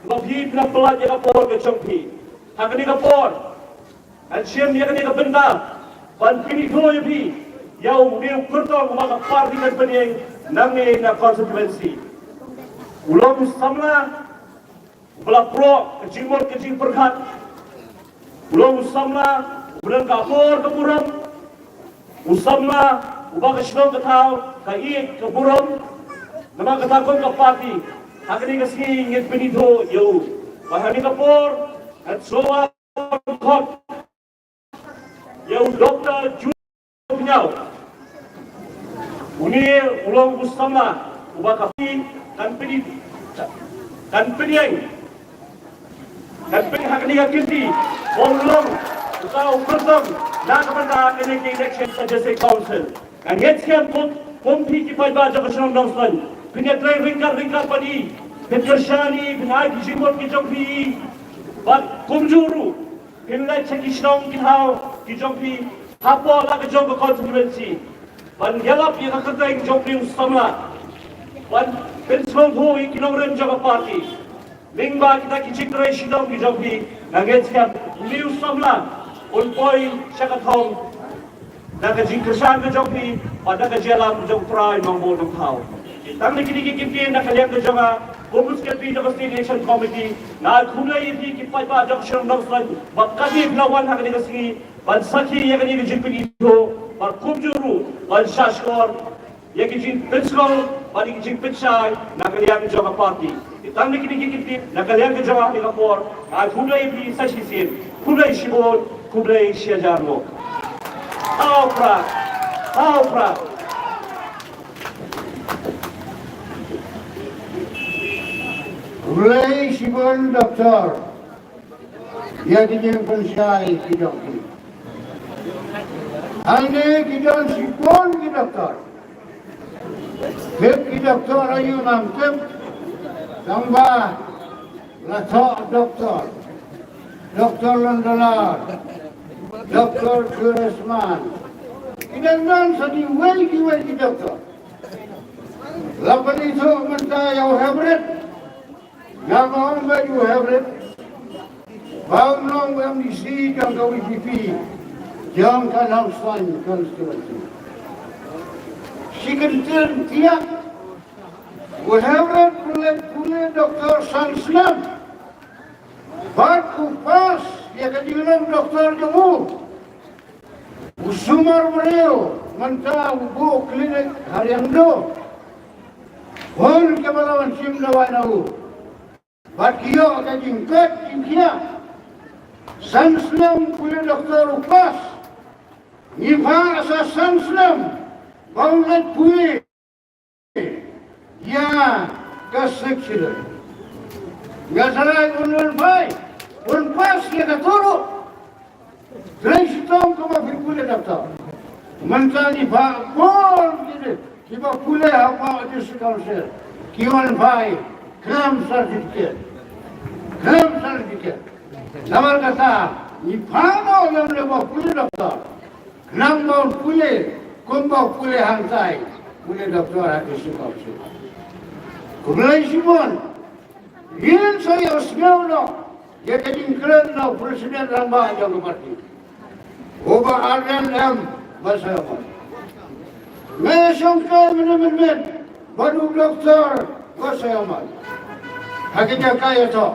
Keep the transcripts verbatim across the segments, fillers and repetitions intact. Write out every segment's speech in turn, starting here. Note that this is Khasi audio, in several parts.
ba phi phi la pynlait ïa ka por ka jong phi. Ha kane ka por, ngan shim ïa kane ka bynta ban pynithuh ïa phi ïa u, une u kyrtong uba ka party kan pynïeng nangne na constituency. U long u samla uba la proh ka jingmut ka jingpyrkhat. U long u samla uba don ka akor ka burom. U samla uba ka shnong ka thaw ka ïeit ka burom. Namar kata kum ka party, ha kane ka sngi ngin pynithuh ïa u. Ba ha kane ka por ngan sngewbha khot ïa u Doctor Jun Pynïaw. Une u long u samla uba ka party kan pynïeng, kan pynïeng, kan pynïeng ha kane ka kynti ba u long uta u kyrtong na ka bynta kane ka election ka District Council. Ngan ngeit skhem kum, kum phi ki paidbah jong ka shnong Nongstoiñ, phin ïatrei ryngkat ryngkat bad i, phin kyrshan i, phin ai ki jingmut ki jong phi, bad kumjuh ruh phin leit sha ki shnong ki thaw ki jong phi hapoh la ka jong ka constituency ban ïalap ïa ka kyrteng jong une u samla, ban pynsngewthuh ïa ki nongrim jong ka party. Lyngba kita ki jingtrei shitom ki jong phi, nga ngeit skhem une u samla un poi sha ka thong da ka jingkyrshan ka jong phi bad da ka jingïalam jong u Trai Nongbuh Nongthaw. Tang na kine ki kyntien na ka liang ka jong nga kum u Secretary jong ka State Election Committee, nga ai khublei ïa phi ki paidbah jong ka shnong Nongstoiñ ba katne phi la wan ha kane ka sngi ban sakhi ïa kane ka jingpynithuh bad kumjuh ruh ban shahshkor ïa ki jingpynsngew bad ïa ki jingpynshai na ka liang jong ka party. Tang na kine ki kyntien na ka liang ka jong nga ha kane ka por, nga ai khublei ïa phi sa shisien, khublei shibun, khublei shihajar nguh. Hau prah, hau prah. Khublei shibun Doctor ïa ki jingpynshai ki jong phi. Hangne ki don shibun ki doktor. Tip ki doktor aïu ngam tip. Tangba la thoh doktor, Doktor Londonar, Doktor Congressman. Ki dang don sa kiwei kiwei ki doktor. La pynithuh mynta ïa u Hybrid. Nga ong ba u Hybrid ba un long u MDC jong ka VPP jong ka Nongstoiñ constituency. Shi kyntien thiah, u Hybrid u leit pule doktor san snem bad u pass ïa ka jinglong doktor jong u. U sumar briew mynta u buh klinik ha Riangdo. Bun kiba la wan shim dawai na u bad ki ïoh ka jingkoit jingkhiah. San snem pule doktor u pass. Ngi phah sa san snem ba un leit pule ïa ka Sixth Schedule. Nga tharai un wan phai, un pass ïa kato ruh. Trei shitom kaba phi pule doktor. Mynta ngi phah bun kine kiba pule hapoh District Council ki wan phai khlem certificate. Khlem certificate. Namar kata ngi phah noh ïa une ba pule doktor. Khnang ba un pule kumba u pule hangtai, pule doktor ha District Council. Khublei shibun. Ngin sa ïohsngew noh ïa ka jingkren na u President rangbah jong ka party, u Bah Ardent M Basaiawmoit. Nga ïashongkai mynne mynmiet bad u Doktor Basaiawmoit ha ka jaka ïathoh.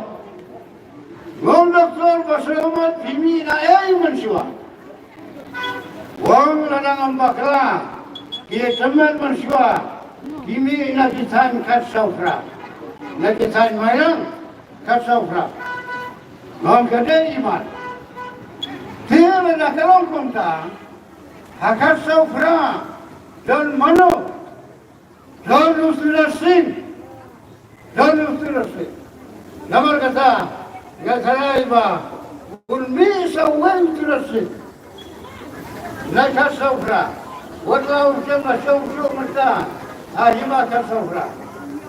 Nga ong, Doktor Basaiawmoit, phi mih na ei mynshuwa? U ong, lada ngam bakla, ki tymmen mynshuwa ki mih na ki thaiñ khatsaw phra, na ki thaiñ Mairang khatsaw phra. Nga ong, ka dei imat. Te lada ka long kumta, ha khatsaw phra don mano? Don u Tirot Sing. Don u Tirot Sing. Namar kata nga tharai ba un mih sa uwei u Tirot Sing na khatsaw phra. Wat la u shem, la shong shuh mynta ha hima khatsaw phra.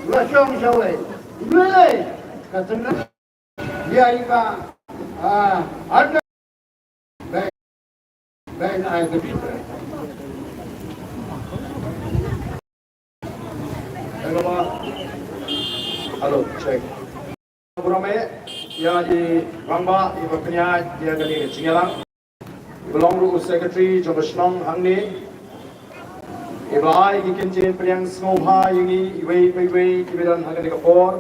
La shong sa uwei. Uwei ka tynrai. Ïa i ba, ah, ada. Bye. Bye, na ai ka bit. Hello, ma. Hello, check. Burom eh ïa i rangbah iba pynïaid ïa kane ka jingïalang, iba long ruh u secretary jong ka shnong hangne, iba la ai ki kyntien pdiang sngewbha ïa ngi iwei pa iwei kiba don ha kane ka por.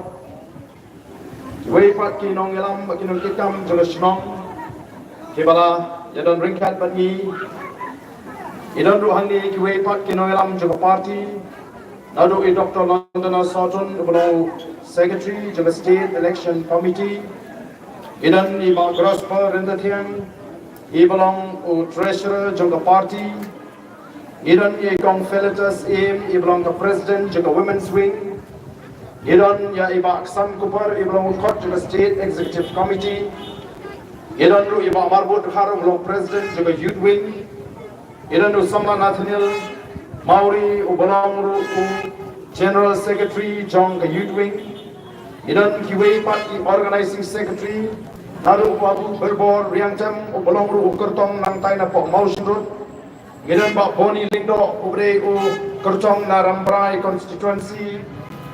Iwei pat ki nongïalam bad ki nongkitkam jong ka shnong kiba la ïadon ryngkat bad ngi. I don ruh hangne kiwei pat ki nongïalam jong ka party, naduh i Doctor Londoner Sawtun uba long u secretary jong ka State Election Committee. I don i Bah Grosper Ryntathiang iba long u treasurer jong ka party. I don i Kong Felicitas Im iba long ka president jong ka Women's Wing. I don ïa i Bah Ksan Kupar iba long u khot jong ka State Executive Committee. I don ruh i Bah Marbud Dkhar uba long president jong ka Youth Wing. I don u Samla Nathaniel Mawrie uba long ruh u general secretary jong ka Youth Wing. I don kiwei pat ki organizing secretary, naduh u Bah Birbor Riangtem uba long ruh u kyrtong nangtai napoh Mawshynrut. Ngi don Bah Boni Lyngdoh uba dei u kyrtong na Rambrai constituency.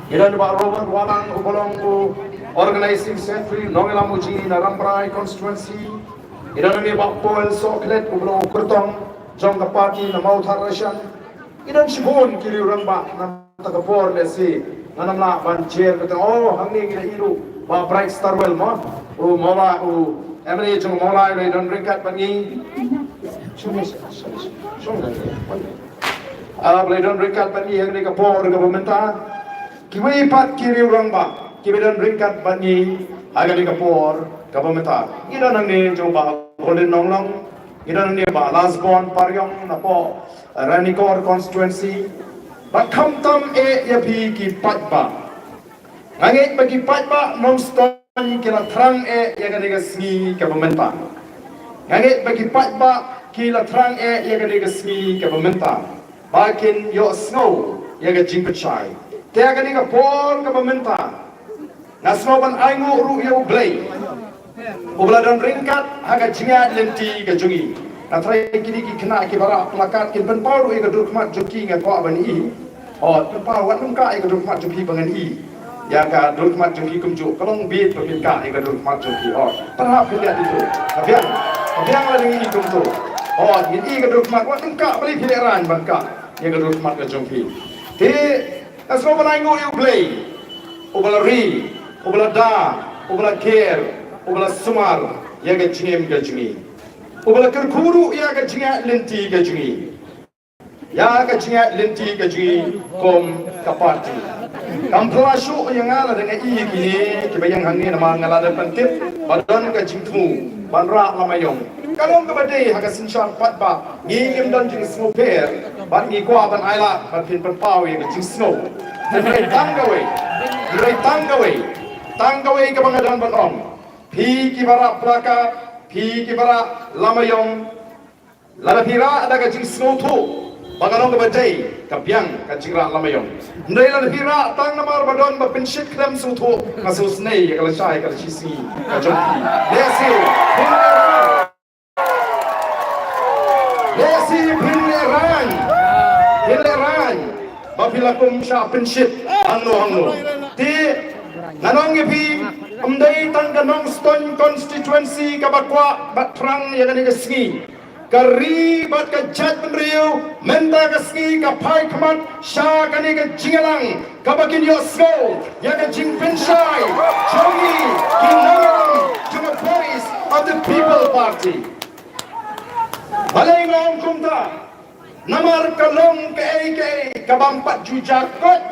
Ngi don Bah Robert Wahlang uba long u organizing secretary nongïalam u jong ngi na Rambrai constituency. Ngi don hangne Bah Paul Sohkhlet uba long u kyrtong jong ka party na Mawthadraishan. Ngi don shibun ki riew rangbah na kata ka por lehse ngan ym lah ban jer kata. Oh, hangne ngi la ïohi ruh Bah Bright Starwell mo, u Mawlai, u M L A jong Mawlai, ba la don ryngkat bad ngi. Shong, shong, shong, shong. Ah, ba la don ryngkat bad ngi ha kane ka por kaba mynta. Kiwei pat ki riew rangbah kiba don ryngkat bad ngi ha kane ka por kaba mynta. Ngi don hangne jong Bah Golden Nonglong, ngi don hangne Bah Lasbon Pariong napoh Ranikor constituency. Bad khamtam eh ïa phi ki paidbah. Nga ngeit ba ki paidbah Nongstoiñ ki la thrang eh ïa kane ka sngi kaba mynta. Nga ngeit ba ki paidbah ki la thrang eh ïa kane ka sngi kaba mynta, ba kin ïohsngew ïa ka jingpynshai. Te ha kane ka por kaba mynta, nga sngew ban ainguh ruh ïa U Blei uba la don ryngkat ha ka jingïaid lynti ka jong ngi. Nga tharai kine ki khynnah kiba rah placard kin pynpaw ruh ïa ka dur khmat jong ki, nga kwah ban i. Oh, pynpaw, wat nym kah ïa ka dur khmat jong phi ba ngan i. Ïa ka dur khmat jong phi kumjuh ka long bit ba phin kah ïa ka dur khmat jong phi. Oh, pynhap phin ïa itu. Ka biang, ka biang lada ngi i kumto. Oh, ngin i ka dur khmat, wat nym kah, balei phi lehraiñ ban kah ïa ka dur khmat ka jong phi. Te nga sngew ban ainguh ïa U Blei uba la ri, uba la da, uba la ker, uba la sumar ïa ka jingim ka jong ngi, uba la kyrkhu ruh ïa ka jingïaid lynti ka jong ngi, ïa ka jingïaid lynti ka jong ngi kum ka party. Kam pla shuh ïa nga lada nga i ïa kine kiba ïeng hangne, namar nga la dep ban tip ba don ka jingthmu ban rah lama ïong. Ka long kaba dei ha ka synshar paidbah. Ngi ngim don jingsngewpher bad ngi kwah ban ailad ban phin pynpaw ïa ka jingsngew. Hynrei tang kawei, hynrei tang kawei, tang kawei kaba nga don ban ong, phi kiba rah placard, phi kiba rah lama ïong, lada phi rah da ka jingsngewthuh ba ka long kaba dei, ka biang ka jingrah lama ïong. Hynrei lada phi rah tang namar ba don ba pynshit khlem sngewthuh, nga sngewsynei ïa ka lashai ka lashisngi ka jong phi. Lehse phin lehraiñ, lehse phin lehraiñ, phin lehraiñ ba phi la kum shah pynshit hangno hangno. Te ngan ong ïa phi, ym dei tang ka Nongstoiñ constituency kaba kwah bad thrang ïa kane ka sngi. Ka ri bad ka jaitbynriew mynta ka sngi ka phai khmat sha kane ka jingïalang kaba kin ïohsngew ïa ka jingpynshai jong ngi ki nongïalam jong ka Voice of the People Party. Balei nga ong kumta? Namar ka long kaei kaei kabym pat ju jia koit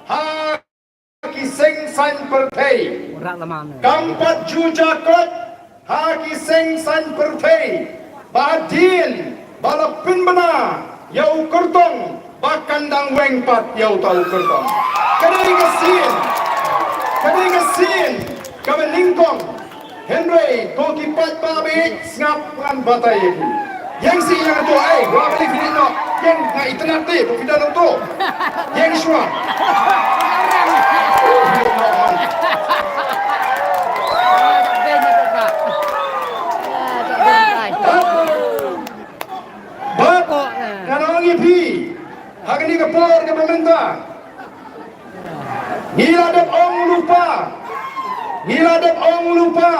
ha ki seng saiñ pyrthei. Kam pat ju jia koit ha ki seng saiñ pyrthei ba hadien ba la pynbna ïa u kyrtong ba kan dang weng pat ïa uta u kyrtong. Ka dei ka sien, ka dei ka sien kaba nyngkong. Hynrei ko ki paidbah ba ïeit, sngap ngan batai ïa phi. Ïeng sih ïa kato, ei, wat balei phi leit noh. Ïeng, nga itynnad te ba phi don uto. Ïeng shuwa. Bad ngan ong ïa phi ha kane ka por kaba mynta, ngi la dep ong lypa, ngi la dep ong lypa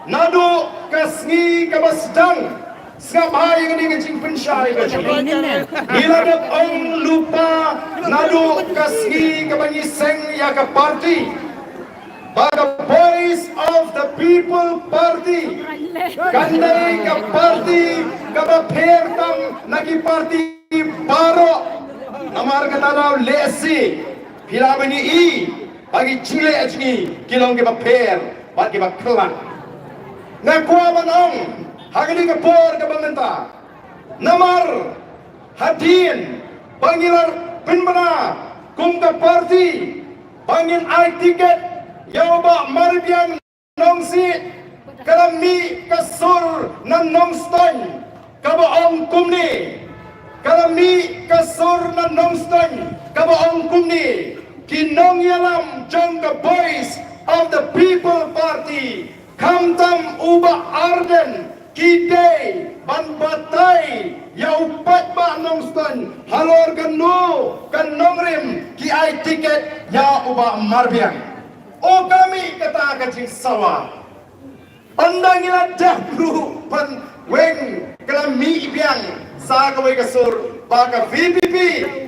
naduh ka sngi kaba sdang. Sngap bha ïa kane ka jingpynshai ka jong ngi. Ngi la dep ong lypa naduh ka sngi kaba ngi seng ïa ka party ba ka Voice of the People Party kan dei ka party kaba pher tam na ki party baroh. Namar kata daw lehse phi lah ban ïohi ba ki jingleh jong ngi ki long kiba pher bad kiba khlaiñ. Nga kwah ban ong ha kane ka por kaba mynta, namar hadien ba ngi la pynbna kum ka party ba ngin ai tiket ïa u Bah Marbiang Nongsiej, ka la mih ka sur na Nongstoiñ kaba ong kumne. Ka la mih ka sur na Nongstoiñ kaba ong kumne: Ki nongïalam jong ka Voice of the People Party, khamtam u Bah Ardent, ki dei ban batai ïa u paidbah Nongstoiñ halor kano ka nongrim ki ai tiket ïa u Bah Marbiang. O ka mih kata ka jingsawa. Ynda ngi la dep ruh ban weng, ka la mih biang sa kawei ka sur ba ka V P P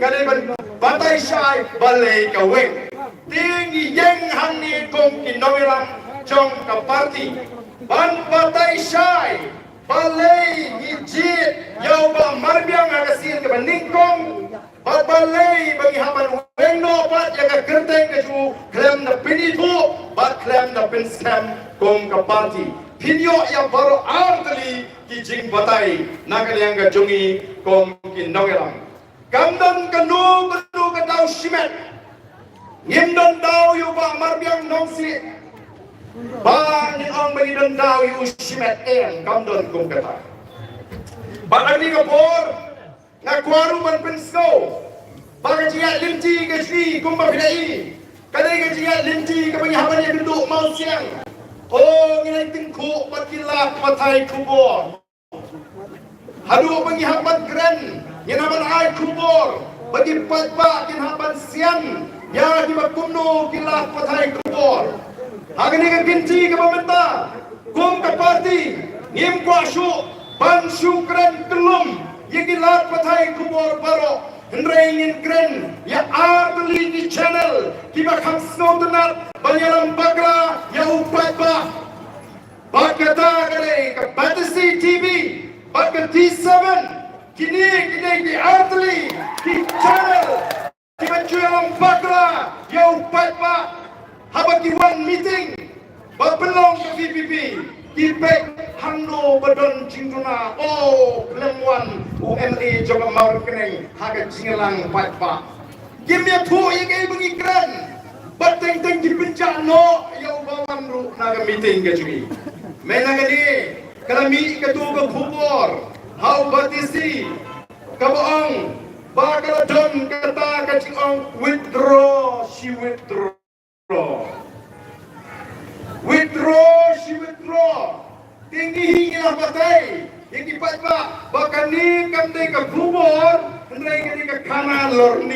ka dei ban batai shai balei ka weng. Te ngi ïeng hangne kum ki nongïalam jong ka party ban batai shai balei ngi jied ïa u Bah Marbiang ha ka sien kaba nyngkong. Bad balei ba ngi hap ban weng noh pat ïa ka kyrteng ka jong u khlem da pynithuh bad khlem da pynskhem kum ka party? Phin ïoh ïa baroh artylli ki jingbatai na ka liang ka jong ngi kum ki nongïalam. Kam don kano kano ka daw shimet. Ngim don daw ïa u Bah Marbiang Nongsiej ba ngin ong ba ngi don daw ïa u shimet, em, kam don kum kata. Bad ha kane ka por nga kwah ruh ban pynsngew ba ka jingïaid lynti ka jong ngi kumba phi la i, ka dei ka jingïaid lynti kaba ngi hap ban ïakynduh mawsiang. O, ngin ïa tyngkhuh bad ki lad pathai khubor. Haduh ba ngi hap ban kren, ngin hap ban ai khubor ba ki paidbah kin hap ban sian ïa kiba kumno ki lad pathai khubor. Ha kane ka kynti kaba mynta, kum ka party ngim kwah shuh ban shu kren kyllum ïa ki lad pathai khubor baroh, hynrei ngin kren ïa artylli ki channel kiba kham sngewtynnat ban ïalam bakla ïa u paidbah. Bad kata ka dei ka Batesi T V bad ka T seven. Kine ki dei ki artylli ki channel kiba ju ïalam bakla ïa u paidbah. Haba ki wan meeting ba pynlong ka V P P, ki peit hangno ba don jingduna. O, khlem wan u M L A jong ka Mawryngkneng ha ka jingïalang paidbah. Kim ïathuh ïa kaei ba ngi kren. Bad teng teng ki pynjah noh ïa u ba wan ruh na ka meeting ka jong ngi. Mynta kane ka la mih katu ka khubor ha u Batesi kaba ong ba ka la don kata ka jingong withdraw, shi withdraw. Withdraw, shi withdraw. Te ngi hi ngi la batai ïa ki paidbah ba kane kam dei ka khubor, hynrei ka dei ka khana lorni.